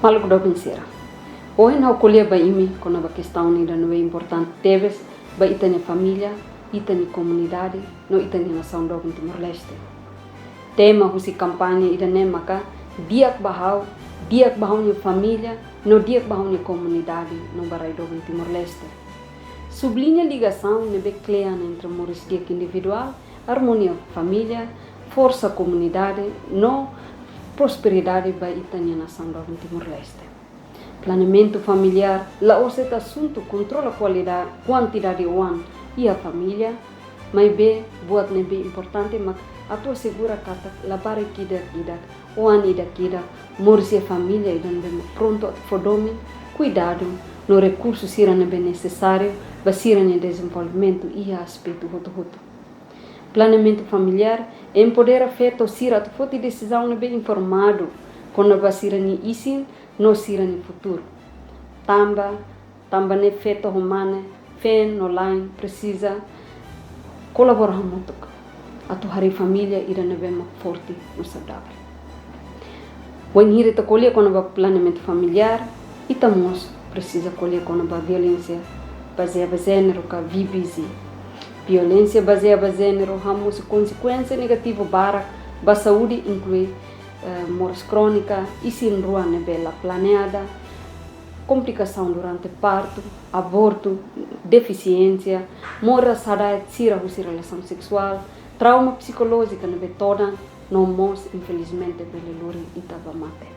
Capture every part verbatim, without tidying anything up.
Maluk doben sira, ohin ha'u ko'alia ba imi kona-ba kestaun ida ne'ebé importante tebes ba ita-nia família, ita-nia komunidade, no ita-nia nasaun doben Timor-Leste. Tema husi kampaña ida-ne'e maka di'ak ba ha'u, di'ak ba ha'u-nia família, no di'ak ba ha'u-nia komunidade no ba rai doben Timor-Leste. Subliña ligasaun ne'ebé kle'an entre moris di'ak individuál, armonia família, forsa komunidade, no prosperidade ba ita-nia nasaun doben Timor-Leste. Planeamentu familiár la'ós de'it asuntu kontrola kualida-, kuantidade oan iha família, maibé buat ne'ebé importante mak atu asegura katak labarik ida-idak, oan ida-idak, moris iha família ida ne'ebé mak prontu atu fó domin, kuidadu, no rekursu sira ne'ebé nesesáriu ba sira-nia dezenvolvimentu iha aspetu hotu-hotu. Planeamentu familiár empodera feto sira atu foti desizaun ne'ebé informadu kona-ba sira-nia isin no sira-nia futuru. Tanba, tanba ne'e feto ho mane, feen no la'en presiza kolabora hamutuk atu harii família ida ne'ebé mak forte no saudavel. Wainhira ita ko'alia kona-ba planeamentu familiár, ita mós presiza ko'alia kona-ba violénsia bazeia ba jéneru ka V B G. Violénsia bazeia ba jéneru hamosu konsekuénsia negativu barak ba saúde, inklui, eh, moras krónika, isin-rua ne'ebé la planeada, komplikasaun durante partu, abortu, defisiénsia, moras hada'et sira husi relasaun seksuál, trauma psikolójika ne'ebé todan, no mós, infelizmente, bele lori ita ba mate.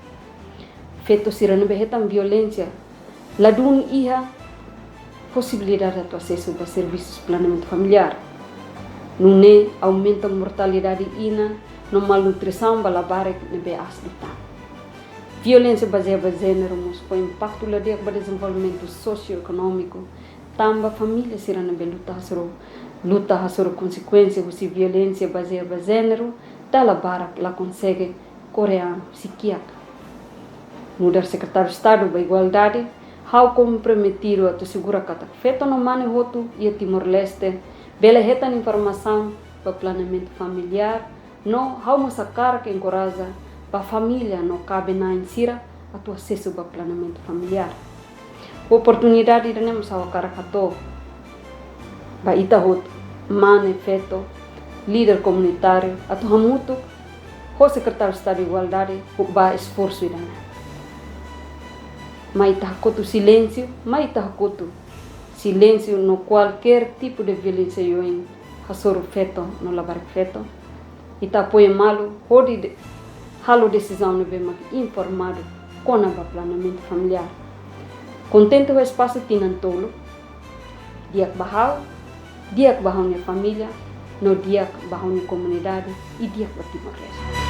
Feto sira ne'ebé hetan violénsia ladún iha posibilidade atu asesu ba servisus planeamentu familiár. Nune'e aumenta mortalidade inan no malnutrisaun ba labarik ne'ebé aas liután. Violénsia bazeia ba jéneru mós fó impaktu la di'ak ba dezenvolvimentu sosioekonómiku, tanba família sira ne'ebé luta hasoru, luta hasoru konsekuénsia husi violénsia bazeia ba jéneru, dala barak la konsege kore an husi kiak. Nu'udar Sekretáriu Estadu ba Igualdade, ha'u komprometidu atu asegura katak feto no mane hotu iha Timor-Leste bele hetan informasaun ba planeamentu familiár, no ha'u mós hakarak enkoraja ba família no kaben-na'in sira atu asesu ba planeamentu familiár. Oportunidade ida-ne'e mós ha'u hakarak hato'o ba ita hotu, mane, feto, líder komunitáriu, atu hamutuk ho Sekretáriu Estadu Igualdade, ho ba esforsu ida-ne'e. Mai ita hakotu silénsiu, mai ita hakotu silénsiu no kualkér tipu de violénsia oioin hasoru feto no labarik feto. Ita apoia malu hodi de-, halo desizaun ne'ebé mak informadu kona-ba planeamentu familiár. Kontente ho espasu tinan tolu, di'ak ba ha'u, di'ak ba ha'u-nia família, no di'ak ba ha'u-nia komunidade, i di'ak ba Timor-Leste.